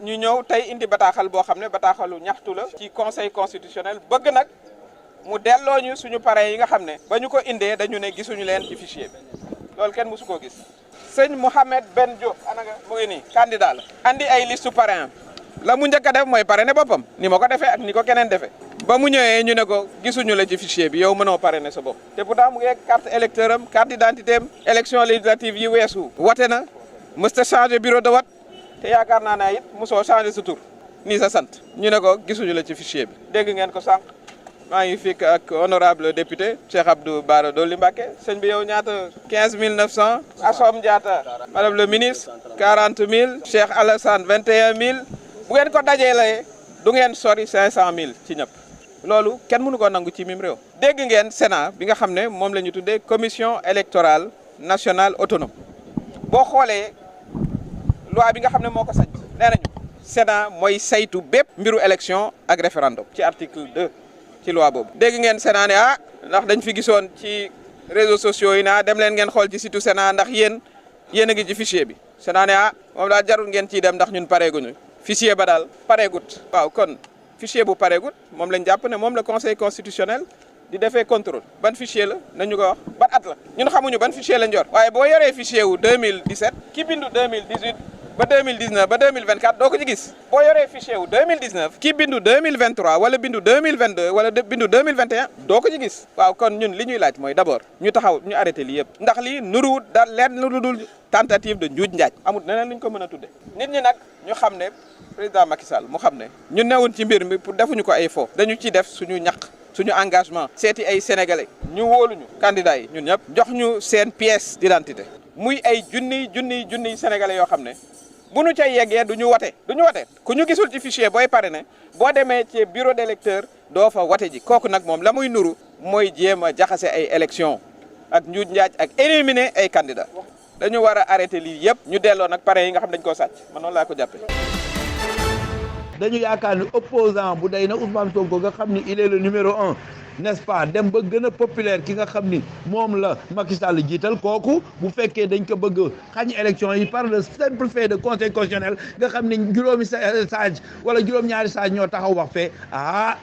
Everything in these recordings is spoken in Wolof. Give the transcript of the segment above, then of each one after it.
ñu ñëw tey indi bataaxal boo xam ne bataaxalu ñaxtu la ci conseil constitutionnel bëgg nag mu delloo ñu suñu parrain yi nga xam ne ba ñu ko indee dañu ne gisuñu leen ci fichier bi loolu kenn mësu koo gis. sëñ Mouhamed Ben Diop ana nga mu ngi nii candidat la andi ay liste parrain la mu njëkk a def mooy parrainer boppam ni ma ko defee ak ni ko keneen defee ba mu ñëwee ñu ne ko gisuñu la ci fichier bi yow mënoo parrainer sa bopp te pourtant mu ngi carte électeur am carte d'identité am élection législative yi weesu wate na mësta changé bureau de vote te yaakaar naa ne it mosoo changé sa tur nii sa sant ñu ne ko gisuñu la ci fichier bi dégg ngeen ko sànq maa ngi fii ak honorable député Cheikh Abdou Bara Dolly Mbacké sëñ bi yow ñaata 15 900 Assom Diatta madame le ministre 40 000 Cheikh Alassane 21 000 bu ngeen ko dajeelee du ngeen sori 500 000 ci ñëpp loolu kenn mënu ko nangu ci mim réew. dégg ngeen Sénat bi nga xam ne moom la ñu tuddee commission électorale nationale autonome boo xoolee loi bi nga xam ne moo ko sañ nee nañu Sénat mooy saytu bépp mbiru élection ak référendum ci article 2 ci loi boobu. dégg ngeen Sénat ne ndax dañ fi gisoon ci réseaux sociaux yi dem leen ngeen xool ci site Sénat ndax yéen a ngi ci fichier bi Sénat ne moom daal jarul ngeen ciy dem ndax ñun pareeguñu fichier ba daal pareegut. waaw kon fichier bu pareegut moom lañ jàpp ne moom la conseil constitutionnel di defee contrôle ban fichier la nañu ko wax ban at la ñun xamuñu ban fichier lañ yor. waaye boo yoree fichier wu 2017 ki bindu 2018 ba 2019 ba 2024 doo ko ci gis boo yoree fichier wu 2019 ki bindu 2023 wala bindu 2022 wala bindu 2021 doo ko ci gis. waaw kon ñun li ñuy laaj mooy d'abord ñu taxaw ñu arrêté lii yëpp ndax lii nuruwut da leen lu dul tentative de njuuj njaaj amul neneen lu ñu ko mën a tudde nit ñi nag ñu xam ne président Macky Sall mu xam ne ñu newoon ci mbir mi pour defuñu ko ay fo dañu ci def suñu ñaq suñu engagement seeti ay sénégalais ñu wóoluñu candidats yi ñun ñëpp jox ñu seen pièce d'identité muy ay junniy sénégalais yoo xam ne bu ñu cay yeggee du ñu wote ku ñu gisul ci fichier booy parrainé boo demee ci bureau d'électeur doo fa wote ji kooku nag moom la muy nuru mooy jéem a jaxase ay élection ak njuuj njaaj ak éliminer ay candidats dañu war a arrêté lii yëpp ñu delloo nag parrain yi nga xam dañ koo sàcc man noonu laa ko jàppee. dañu yaakaar ni opposant bu day na Ousmane Sonko nga xam ni il est le numéro 1 n'est-ce pas dem ba gën a populaire ki nga xam ni moom la Macky Sall jiital kooku bu fekkee dañ ko bëgg xañ élection yi par le simple fait de conseil constitutionnel nga xam ni juróomi sage wala juróom-ñaari sage ñoo taxaw wax fee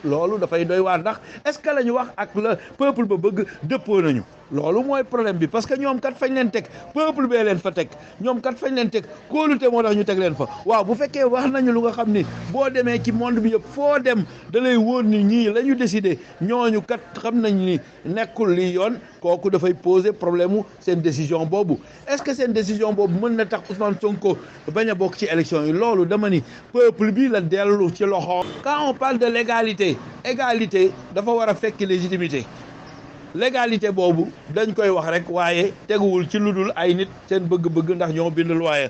loolu dafay doy waar ndax est-ce que la ñu wax ak le peuple ba bëgg dëppoo nañu loolu mooy problème bi parce que ñoom kat fañ leen teg peuple bee leen fa teg ñoom kat fañ leen teg kóolute moo tax ñu teg leen fa waaw bu fekkee wax nañu lu nga xam ni boo demee ci monde bi yëpp foo dem da lay wóor ni ñii la ñu décidé ñooñu kat xam nañ ni nekkul li yoon kooku dafay poser problème mu seen décision boobu est-ce que seen décision boobu mën na tax Ousmane Sonko bañ a bokk ci élection yi loolu dama ni peuple bi la dellu ci loxo. Quand on parle de l'égalité dafa war a fekk légitimité légalité boobu dañ koy wax rek waaye teguwul ci lu dul ay nit seen bëgg-bëgg ndax ñoo bind loi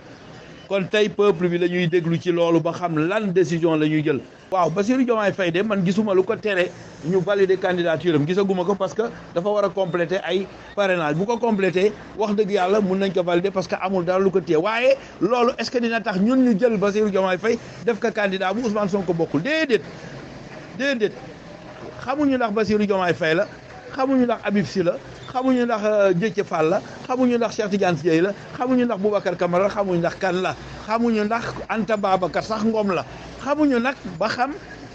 kon tey peuple bi la ñuy déglu ci loolu ba xam lan décision la ñuy jël. waaw Bassirou Diomaye Faye de man gisuma lu ko tere ñu valider candidature am gisaguma ko parce que dafa war a compléter ay parrainage bu ko compléter wax dëgg yàlla mun nañ ko valider parce que amul dara lu ko téye waaye loolu est-ce que dina tax ñun ñu jël Bassirou Diomaye Faye def ko candidat bu Ousmane Sonko bokkul déedéet xamuñu ndax Bassirou Diomaye Faye la. xamuñu ndax Habib Sy la xamuñu ndax Déthié Fall la xamuñu ndax Cheikh Tidiane Dièye la xamuñu ndax Boubacar Camara la xamuñu ndax kan la xamuñu ndax Anta Babacar sax Ngom la xamuñu nag ba xam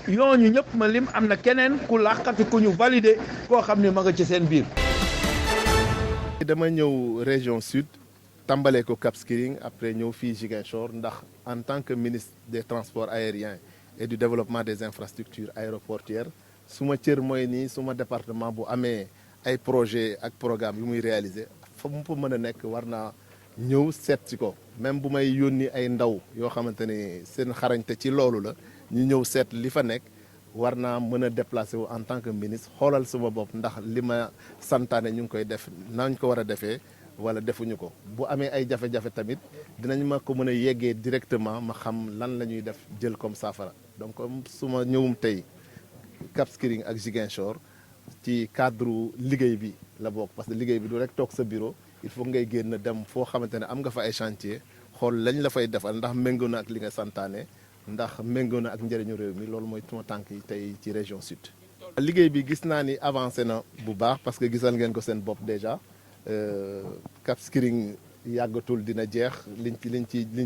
ñooñu ñëpp ma lim am na keneen ku làqati ku ñu validé koo xam ne ma nga ci seen biir. dama ñëw région sud tàmbalee ko Cap Skirring après ñëw fii Ziguinchor ndax en tant que ministre des transports aériens et du développement des infrastructures aéroportuaires suma cër mooy nii suma département bu amee ay projet ak programme yu muy réaliser fa mu fa mën a nekk war naa ñëw seet si ko même bu may yónni ay ndaw yoo xamante ni seen xarañte ci loolu la ñu ñëw seet li fa nekk war naa mën a déplacer wu en tant que ministre xoolal suma bopp ndax li ma santaane ñu ngi koy def nañ ko war a defee wala defuñu ko bu amee ay jafe-jafe tamit dinañ ma ko mën a yeggee directement ma xam lan la ñuy def jël comme saafara donc suma ñëwum tey Cap Skirring ak Ziguinchor ci cadre liggéey bi la bokk parce que liggéey bi du rek toog sa bureau il faut ngay génn dem foo xamante ne am nga fa ay chantier xool lañ la fay defal ndax méngoo na ak li nga santaane ndax méngoo na ak njëriñu réew mi loolu mooy tuma tànk yi tey ci région sud. liggéey bi gis naa ni avancé na bu baax parce que gisal ngeen ko seen bopp déjà Cap Skirring yàggatul dina jeex liñ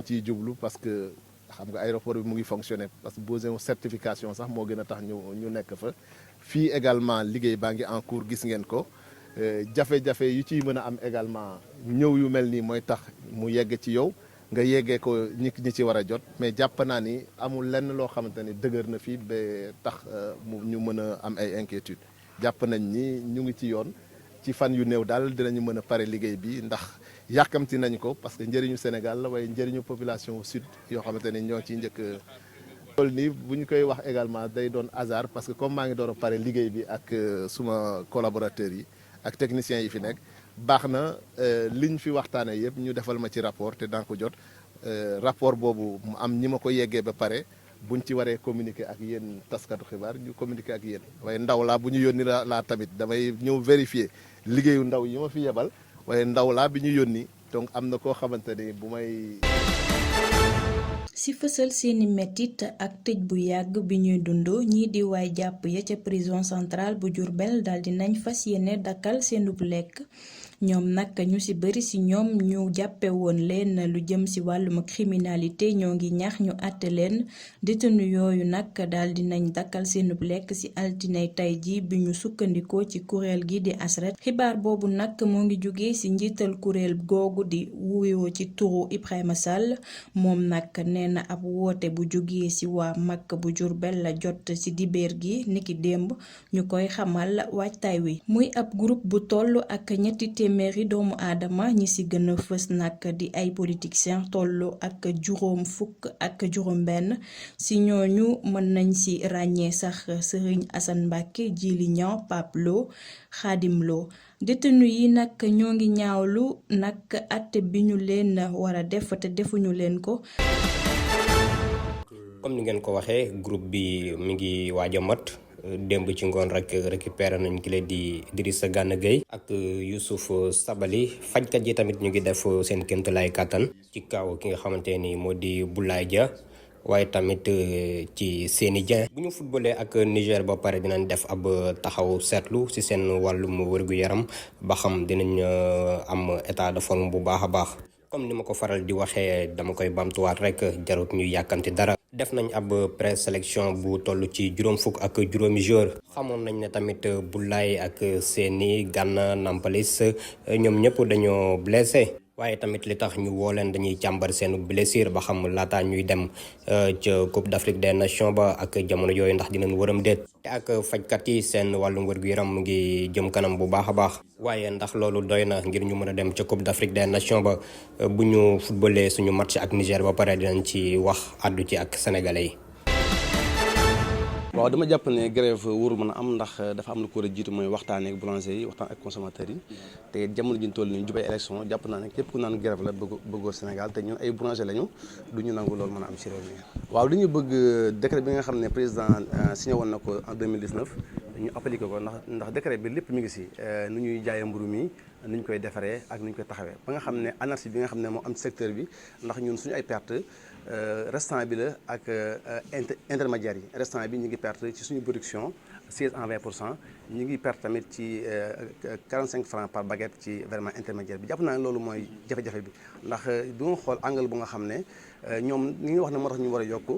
ciy jublu parce que xam nga aéroport bi mu ngi fonctionner parce que besoin certification sax moo gën a tax ñu nekk fa fii également liggéey baa ngi en cours gis ngeen ko jafe-jafe yu ciy mën a am également ñëw yu mel nii mooy tax mu yegg ci yow nga yeggee ko ñi ci war a jot mais jàpp naa ni amul lenn loo xamante ni dëgër na fii ba tax ñu mën a am ay inquiétude jàpp nañ ni ñu ngi ci yoon ci fan yu néew daal dinañu mën a pare liggéey bi ndax yàkkamti nañ ko parce que njëriñu Sénégal la waaye njëriñu population sud yoo xamante ni ñoo ciy njëkk loolu nii bu ñu koy wax également day doon hasard parce que comme maa ngi door a pare liggéey bi ak suma collaborateurs yi ak techniciens yi fi nekk baax na liñ fi waxtaanee yëpp ñu defal ma ci rapport te daan ko jot rapport boobu mu am ñi ma ko yeggee ba pare buñ ci waree communiquer ak yéen taskatu xibaar ñu communiquer ak yéen waaye ndaw laa bu ñu yónni laa tamit damay ñëw vérifier liggéeyu ndaw yi ma fi yebal waaye ndaw laa bi ñu yónni donc am na koo xamante ni bu may. ci fësal seeni mettit ak tëj bu yàgg bi ñuy dund ñii di waay jàpp ya ca prison centrale bu Diourbel daldi nañ fas yéene dakkal seenub lekk ñoom nag ñu ci bari ci ñoom ñu jàppe woon leen lu jëm ci wàllum criminalité ñoo ngi ñax ñu àtte leen détenu yooyu nag daldi nañ dakkal seenub lekk ci altine tey ji bi ñu sukkandikoo ci kuréel gi di ASRED xibaar boobu nag moo ngi jóge ci njiital kuréel googu di wuyoo ci turu Ibrahima Sall moom nag nee na ab woote bu jógee ci waa mag bu Diourbel la jot ci dibeer gi niki démb ñu koy xamal waajtaay wi muy ab groupe bu toll ak ñetti téeméeri doomu aadama ñi ci gën a fës nag di ay politiciens tollu ak juróom fukk ak juróom benn ci ñooñu mën nañ ci ràññee sax Serigne Assane Mbacké Djili Niang Pape Lo Khadim Lo détenu yi nag ñoo ngi ñaawlu nag àtte bi ñu leen war a def te defuñu leen ko. comme ni ngeen ko waxee groupe bi mi ngi waaj a mat démb ci ngoon rek récupéré nañ ki leen di Idrissa Gana Gueye ak Youssouf Sabali fajkat yi tamit ñu ngi def seen kéemtalaay kàttan ci kaw ki nga xamante ni moo di Boulaye Dia waaye tamit ci Seny Dieng bu ñu footballee ak Niger ba pare dinañ def ab taxaw seetlu ci seen wàllum wërgu-yaram ba xam dinañ am état de forme bu baax a baax comme ni ma ko faral di waxee dama koy bamtuwaat rek jarut ñu yàkkamti dara. def nañ ab présélection bu toll ci juróom fukk ak juróomi joueur xamoon nañ ne tamit Boulaye ak Seny Gana Nampalys ñoom ñëpp dañoo blessé waaye tamit li tax ñu woo leen dañuy càmbar seen blessure ba xam laataa ñuy dem ca Coupe d'Afrique des Nations ba ak jamono yooyu ndax dinañ wëram déet te ak fajkat yi seen wàllum wér-gu-yaram mu ngi jëm kanam bu baax a baax waaye ndax loolu doy na ngir ñu mën a dem ca Coupe d'Afrique des Nations ba bu ñu footballee suñu match ak Niger ba pare dinañ ci wax àddu ci ak sénégalais yi. waaw dama jàpp ne grève wóoru mën a am ndax dafa am lu ko war a jiitu mooy waxtaanee ak boulanger yi waxtaan ak consommateurs yi te jamono ji ñu toll nii jubay élection jàpp naa ne képp ku naan grève la bëggoo Sénégal te ñun ay boulanger lañu du ñu nangu loolu mën a am ci réew mi. waaw li ñu bëgg décret bi nga xam ne président signé woon na ko en 2019 ñu appliqué ko ndax décret bi lépp mi ngi ci nu ñuy jaayee mburu mi ni ñu koy defaree ak ni ñu koy taxawee ba nga xam ne anarchie bi nga xam ne moo am secteur bi ndax ñun suñu ay perte restaurant bi la ak intermédiaire yi restaurant bi ñu ngi perte ci suñu production 16 à 20% ñu ngi perte tamit ci 45 francs par baguette ci vraiment intermédiaire bi jàpp naa ne loolu mooy jafe-jafe bi ndax du nga xool angle bu nga xam ne ñoom li ngi wax ne moo tax ñu war a yokk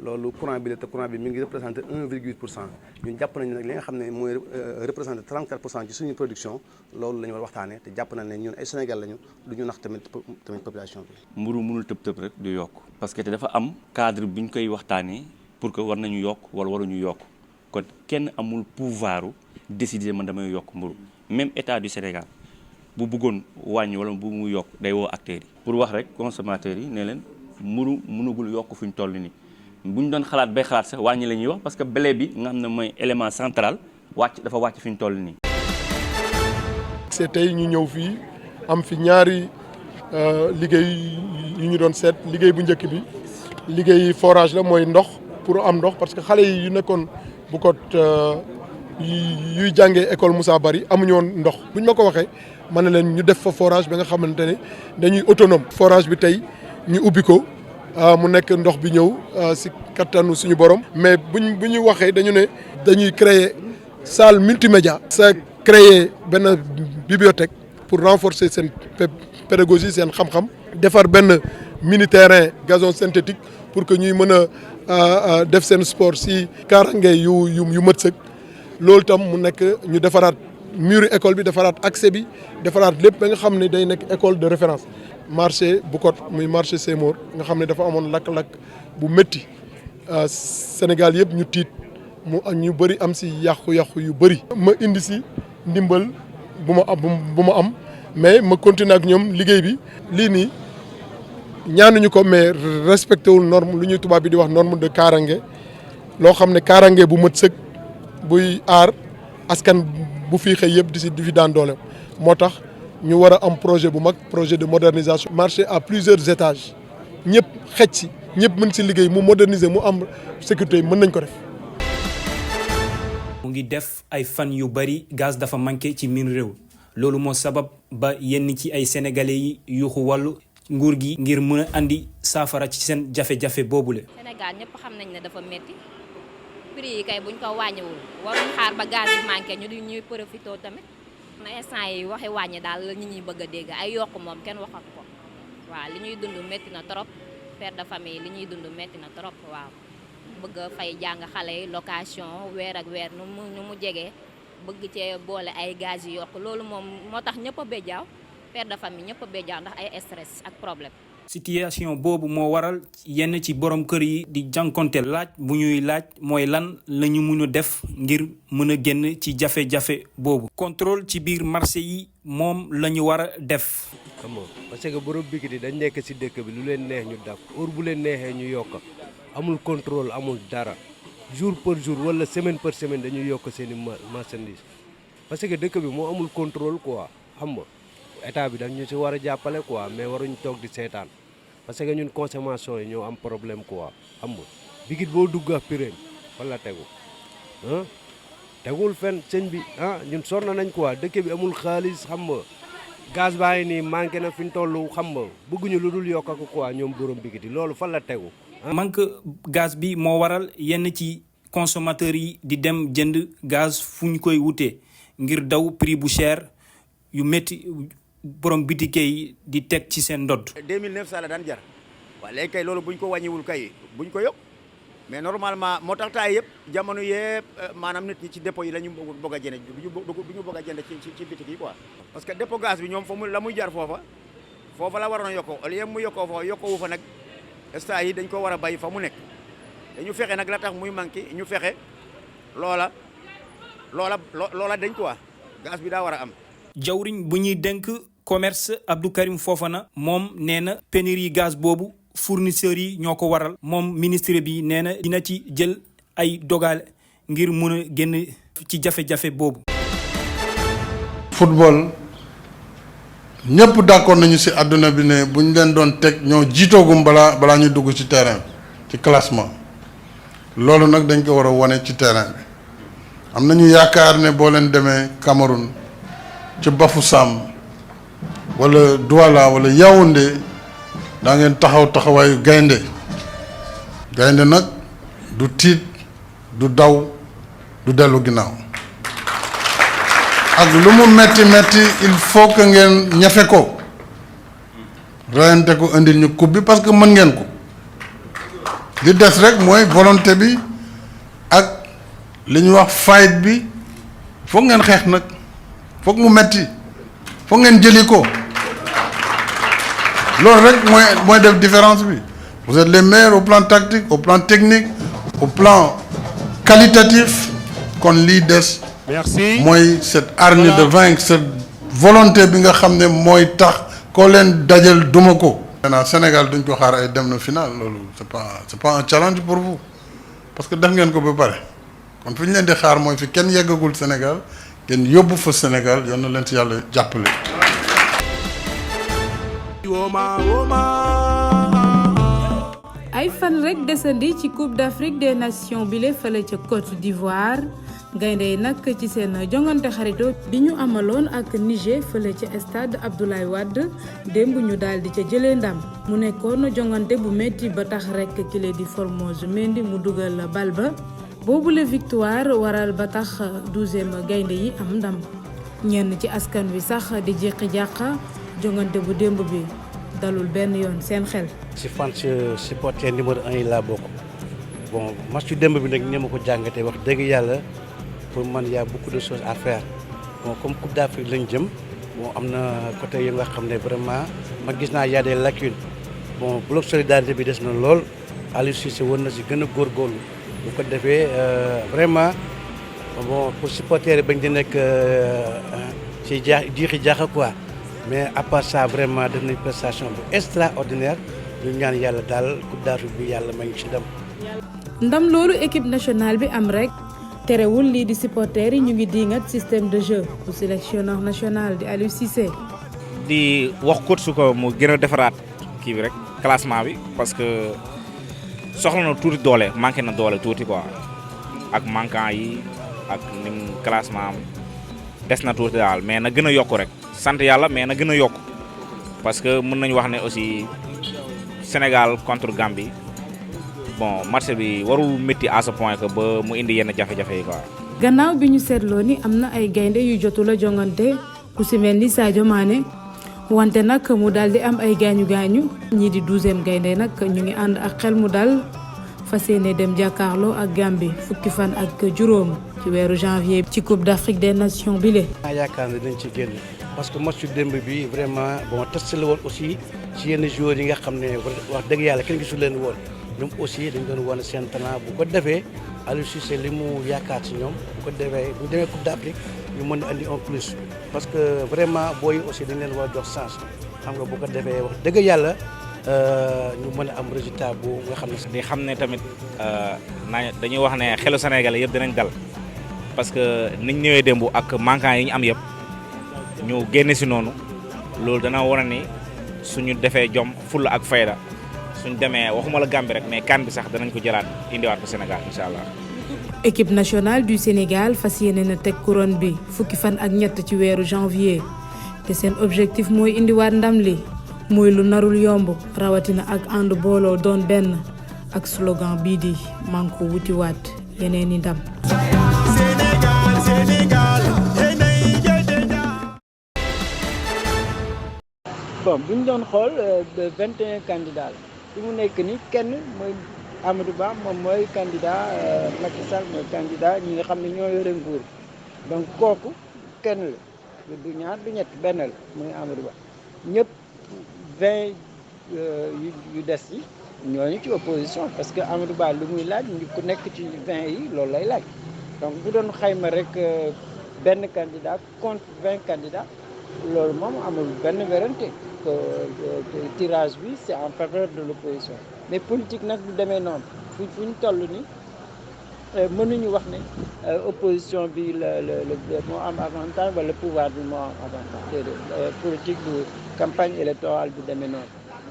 loolu courant bi la te courant bi mi ngi représenté 1,8% ñun jàpp nañu nag li nga xam ne mooy représenté 34% ci suñu production loolu la ñu war a waxtaanee te jàpp nañ ne ñun ay Sénégal lañu du ñu nax tamit population bi. mburu mënul tëb tëb rek du yokk parce que te dafa am cadre bi ñu koy waxtaanee pour que war nañu yokk wala waruñu yokk kon kenn amul pouvoiru décider man damay yokk mburu même état du Sénégal bu bëggoon wàññi wala bu mu yokk day woo acteurs yi. pour wax rek consommateurs yi ne leen mburu mënugul yokk fu ñu toll nii. bu ñu doon xalaat bay xalaat sax wàññi la ñuy wax parce que blé bi nga xam ne mooy élément central dafa wàcc fi ñu toll nii. c'est tey ñu ñëw fii am fi ñaari liggéey yu ñu doon seet liggéey bu njëkk bi liggéey forage la mooy ndox pour am ndox parce que xale yi yu nekkoon bu ko yuy jàngee école Moussa Bari amuñu woon ndox bu ñu ma ko waxee ma ne leen ñu def fa forage ba nga xamante ne dañuy autonome forage bi tey ñu ubbi ko. mu nekk ndox bi ñëw ci kattanu suñu borom mais bu ñu waxee dañu ne dañuy créer salle multimédia sa créer benn bibliothèque pour renforcer seen pédagogie seen xam-xam defar benn mini terrain gazon synthétique pour que ñuy mën a def seen sport si kaaraange yu mët sëkk loolu tam mu nekk ñu defaraat muru école bi defaraat accès bi defaraat lépp ba nga xam ne day nekk école de référence. marché Bukot muy marché Seymour nga xam ne dafa amoon lakk-lakk bu métti Sénégal yëpp ñu tiit ñu bëri am si yàqu-yàqu yu bëri. ma indi si ndimbal bu ma am mais ma continuer ak ñoom liggéey bi lii nii ñaanuñu ko mais respecté wul norme lu ñuy tubaab bi di wax norme de kaaraange loo xam ne kaaraange bu mët sëkk buy aar askan bu fii xëy yëpp di fi daan doole moo tax ñu war a am projet bu mag projet de modernisation. marché à plusieurs étages ñëpp xëj si ñëpp mën si liggéey mu moderniser mu am sécurité mën nañ ko def. mu ngi def ay fan yu bari gaz dafa manqué ci miin réew loolu moo sabab ba yenn ci ay sénégalais yi yuuxu wàllu nguur gi ngir mën a andi saafara ci seen jafe-jafe boobule. Sénégal ñëpp xam nañ ne dafa métti prix yi kay buñ ko wàññiwul waruñ xaar ba gaz yi manqué ñu di ñuy profité tamit na instant yi waxi wàññi daal la nit ñi bëgg a dégg ay yokk moom kenn waxat ko waaw li ñuy dund métti na trop père de famille li ñuy dund métti na trop waaw bëgg a fay jàng xale yi location weer ak weer nu mu jege bëgg cee boole ay gaz yi yokk loolu moom moo tax ñëpp a béjjaaw père de famille ñëpp a béjjaaw ndax ay stress ak problème. situation boobu moo waral yenn ci borom kër yi di jànkonte laaj bu ñuy laaj mooy lan la ñu mun a def ngir mën a génn ci jafe-jafe boobu. contrôle ci biir marché yi moom la ñu war a def. xam nga parce que borom bikit yi dañ nekk ci dëkk bi lu leen neex ñu def heure bu leen neexee ñu yokk amul contrôle amul dara jour par jour wala semaine par semaine dañuy yokk seen i marchandise parce que dëkk bi moo amul contrôle quoi xam nga. état bi dañu ci war a jàppale quoi mais waruñu toog di seetaan parce que ñun consommation yi ñoo am problème quoi xam nga bigit boo dugg ak pireen fan la tegu tegul fen sëñ bi ñun sonn nañ quoi dëkk bi amul xaalis xam nga gaz baa ngi nii manqué na fi ñu toll xam nga bëgguñu lu dul yokk ko quoi ñoom borom bigit yi loolu fan la tegu. manque gaz bi moo waral yenn ci consommateurs yi di dem jënd gaz fu ñu koy wutee ngir daw prix bu cher yu métti. borom bitike yi di teg ci seen ndodd. 2900 la daan jar waaw léegi kay loolu buñ ko wàññiwul kay buñ ko yokk mais normalement moo tax taay yëpp jamono yëpp maanaam nit ñi ci dépôt yi la ñu bëgg a jënd du ñu bëgg a jënd ci bitik yi quoi. parce que dépôt gaz bi ñoom fa mu la muy jar foofa la waroon a yokkoo au lieu mu yokkoo fa yokkoo fa nag état yi dañ ko war a bay fa mu nekk dañu fexe nag la tax muy manqué ñu fexe loola dañ quoi gaz bi daa war a am. jawriñ bu ñuy dénk commerce Abdou Karim Fofana moom nee na pénurie gaz boobu fournisseurs yi ñoo ko waral moom ministre bi nee na dina ci jël ay dogal ngir mun a génn ci jafe-jafe boobu. football ñëpp d'accord nañu ci àdduna bi ne bu ñu leen doon teg ñoo jiitoogum balaa ñu dugg ci terrain ci classement loolu nag dañ ko war a wane ci terrain bi am nañu yaakaar ne boo leen demee Cameroun ci Bafoussam wala Douala wala Yaoundé daa ngeen taxawaayu gaynde nag du tiit du daw du dellu ginnaaw ak lu mu metti il faut que ngeen ñafe ko reyante ko indil ñu coupe bi parce que mën ngeen ko li des rek mooy volonté bi ak li ñu wax fight bi foog ngeen xeex nag foog mu metti foog ngeen jëli ko loolu rek mooy def différence bi vous êtes les meilleurs au plan tactique au plan technique au plan qualitatif kon lii des mooy cette hargne de vaincre cette volonté bi nga xam ne mooy tax koo leen dajal duma ko. maintenant Sénégal duñ ko xaar ay dem na final loolu c'est pas un challenge pour vous parce que def ngeen ko ba pare kon fi ñu leen di xaar mooy fi kenn yeggagul Sénégal kenn yóbbu fa Sénégal yoon na leen ci yàlla jàppale. ay fan rek desandi ci Coupe d'Afrique des Nations bile fële ca Côte d'Ivoire gaynde yi nag ci seen jongante xarito bi ñu amaloon ak Niger fële ca stade Abdoulaye Wade démb ñu daal di ca jëlee ndam mu nekkoon jongante bu metti ba tax rek kile di Formose Mendy mu dugal bal ba boobule victoire waral ba tax 12e gaynde yi am ndam ñenn ci askan wi sax di jéqi jàqa jongante bu démb bi dalul benn yoon seen xel. si fan supporter numéro 1 yi laa bokk bon match yu démb bi nag ni ma ko jàngatee wax dëgg yàlla pour man y a beaucoup de choses à faire bon comme Coupe d'Afrique lañ jëm bon am na côté yi nga xam ne vraiment man gis naa y a des lacunes bon bloc solidarité bi des na lool Aliou Cissé woon na si gën a góorgóorlu bu ko defee vraiment bon pour supporter bañ di nekk ci jiixi jaaxa quoi mais à part ça vraiment def nañ prestation bu extraordinaire ñu ñaan yàlla daal Coupe d'Afrique bi yàlla may ñu ci ndam loolu équipe nationale bi am rek terewul lii di supporters yi ñu ngi diingat système de jeu bu sélectionneur national di Aliou Cissé. di wax coach su ko mu gën a defaraat kii bi rek classement bi parce que soxla na tuuti doole manqué na doole tuuti quoi ak manquant yi ak nim classement am des na tuuti daal mais na gën a yokku rek sant yàlla mais na gën a yokku parce que mën nañu wax ne aussi Sénégal contre Gambie bon match bi warul métti à ce point que ba mu indi yenn jafe-jafe yi quoi. gannaaw bi ñu seetloo ni am na ay gaynde yu jotul a jongante ku si mel ni Sadio Mané wante nag mu daal di am ay gaañu gaañu ñii di 12e gaynde nag ñu ngi ànd ak xel mu dal fas yéene dem jàkkaarloo ak Gambie fukki fan ak juróom ci weeru janvier ci Coupe d'Afrique des Nations bile. yaakaar ne dañ ci génn parce que match démb bi vraiment bon test la woon aussi ci yenn joueurs yi nga xam ne wax dëgg yàlla kenn gisul leen woon ñoom aussi dañ doon wane seen talent bu ko defee Aliou Cissé li mu yaakaar ci ñoom bu ko defee bu ñu demee Coupe d'Afrique ñu mën a andi en plus parce que vraiment booy aussi dañ leen war a jox chance xam nga bu ko defee wax dëgg yàlla ñu mën a am résultat bu nga xam ne. di xam ne tamit dañuy wax ne xelu Sénégalais yëpp dinañ dal parce que niñ ñëwee démb ak manquant yi ñu am yëpp ñu génne si noonu loolu dana wane ni suñu defee jom fulla ak fayda suñ demee waxuma la Gambie rek mais kan bi sax danañ ko jëlaat indiwaat ko Sénégal incha allah. équipe nationale du Sénégal fas yéene na teg couronne bi fukki fan ak ñett ci weeru janvier te seen objectif mooy indiwaat ndam li muy lu narul yomb rawatina ak ànd booloo doon benn ak slogan bii di manko wutiwaat yeneen i ndam. bon bu ñu doon xool 21 candidats la fi mu nekk ni kenn mooy Amadou Ba moom mooy candidat Macky Sall mooy candidat ñi nga xam ne ñoo yore nguur donc kooku kenn la du ñaar du ñett benn la mooy Amadou Ba ñëpp 20 yu des yi ñooñu ci opposition parce que Amadou Ba lu muy laaj ku nekk ci 20 yi loolu lay laaj donc bu doon xayma rek benn candidat contre 20 candidats loolu moom amul benn werante tirage bi c'est en faveur de l'opposition mais politique nag du demee noonu fu ñu toll ni mënuñu wax ne opposition bi moo am avantage wala pouvoir bi moo am avantage déedéet politique du campagne électorale du demee noonu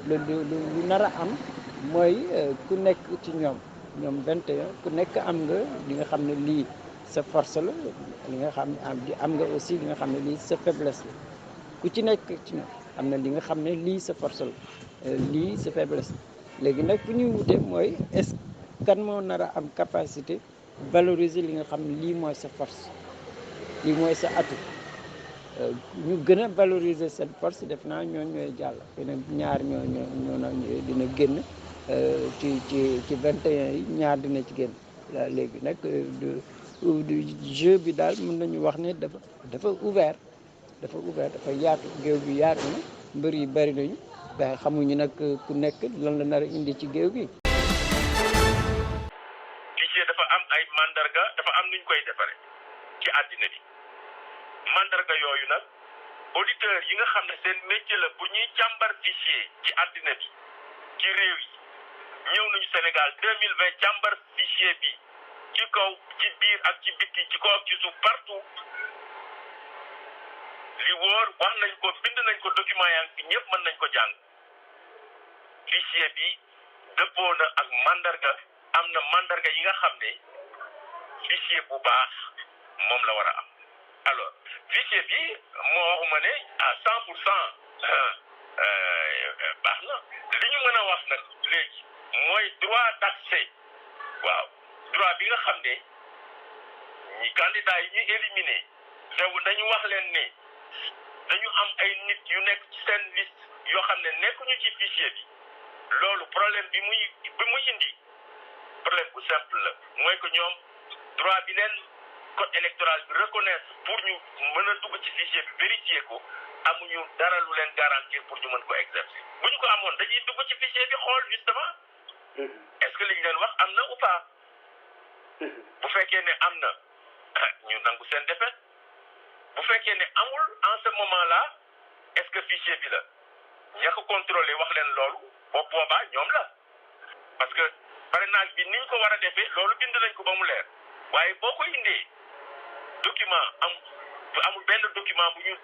lu nar a am mooy ku nekk ci ñoom 21 ku nekk am nga li nga xam ne lii sa force la li nga xam ne am nga aussi li nga xam ne lii sa faiblesse la ku ci nekk ci ñoom am na li nga xam ne lii sa force la lii sa faiblesse la léegi nag fu ñuy wute mooy est-ce kan moo nar a am capacité valoriser li nga xam ne lii mooy sa force lii mooy sa atout ñu gën a valoriser seen force def naa ñooy jàll xëy na ñaar ñoo dina génn ci 21 yi ñaar dina ci génn léegi nag du jeu bi daal mën nañu wax ne dafa ouvert dafa yaatu géew bi yaatu na mbër yi bari nañu waaye xamuñu nag ku nekk lan la nar a indi ci géew gi. fichier dafa am ay mandarga dafa am nuñ koy defare ci àddina bi mandarga yooyu nag auditeur yi nga xam ne seen métier la bu ñuy càmbar fichier ci àddina bi ci réew yi ñëw nañu Sénégal 2020 càmbar fichier bi ci kaw ci biir ak ci bitti ci kaw ak ci suuf partout li wóor wax nañ ko bind nañ ko document yaa ngi fi ñëpp mën nañ ko jàng fichier bi dëppoo na ak mandarga am na mandarga yi nga xam ne fichier bu baax moom la war a am alors fichier bi moo waxuma ne à 100% baax na li ñu mën a wax nag léegi mooy droit d'accès waaw droit bi nga xam ne ñi candidat yi ñuy éliminé dañu wax leen ne dañu am ay nit yu nekk ci seen liste yoo xam ne nekkuñu ci fichier bi loolu problème bi muy indi problème bu simple la mooy que ñoom droit bi leen code électoral bi reconnaître pour ñu mën a dugg ci fichier bi vérifier ko amuñu dara lu leen garantir pour ñu mën ko exercer bu ñu ko amoon dañuy dugg ci fichier bi xool justement est-ce que li ñu leen wax am na ou pas bu fekkee ne am na ñu nangu seen défaite bu fekkee ne amul en ce moment-là est-ce que fichier bi la ña ko contrôler wax leen loolu boobu boobaa ñoom la parce que parrainage bi niñ ko war a defee loolu bind nañ ko ba mu leer waaye boo ko indee document amul benn document bu ñu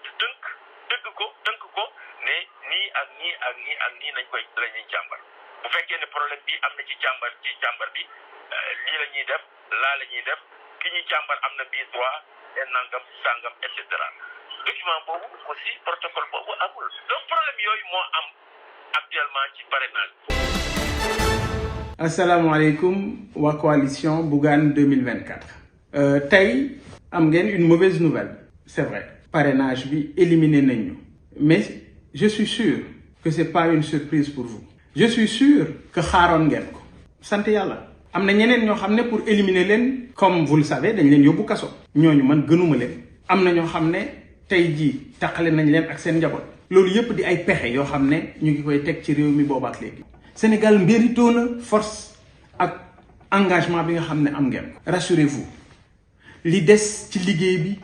tënk ko ne nii ak nii ak nii ak nii nañ koy la ñuy càmbar bu fekkee ne problème bi am na ci càmbar bi lii la ñuy def laa la ñuy def ki ñuy càmbar am na bii droit et nangam sangam et cetera document boobu aussi protocole boobu amul donc problème yooyu moo am actuellement ci parrainage. asalaamaaleykum waa coalition Bougane 2024 tey am ngeen une mauvaise nouvelle c'est vrai parrainage bi éliminé nañ ñu mais je suis sûr que c'est pas une surprise pour vous je suis sûr que xaaroon ngeen ko sant yàlla am na ñeneen ñoo xam ne pour éliminer leen comme vous le savez dañ leen yóbbu kaso ñooñu man gënuma leen am na ñoo xam ne tey jii taqale nañ leen ak seen njaboot loolu yëpp di ay pexe yoo xam ne ñu ngi koy teg ci réew mi boobaak léegi Sénégal mérito na force ak engagement bi nga xam ne am ngeen ko rassurez-vous li des ci liggéey bi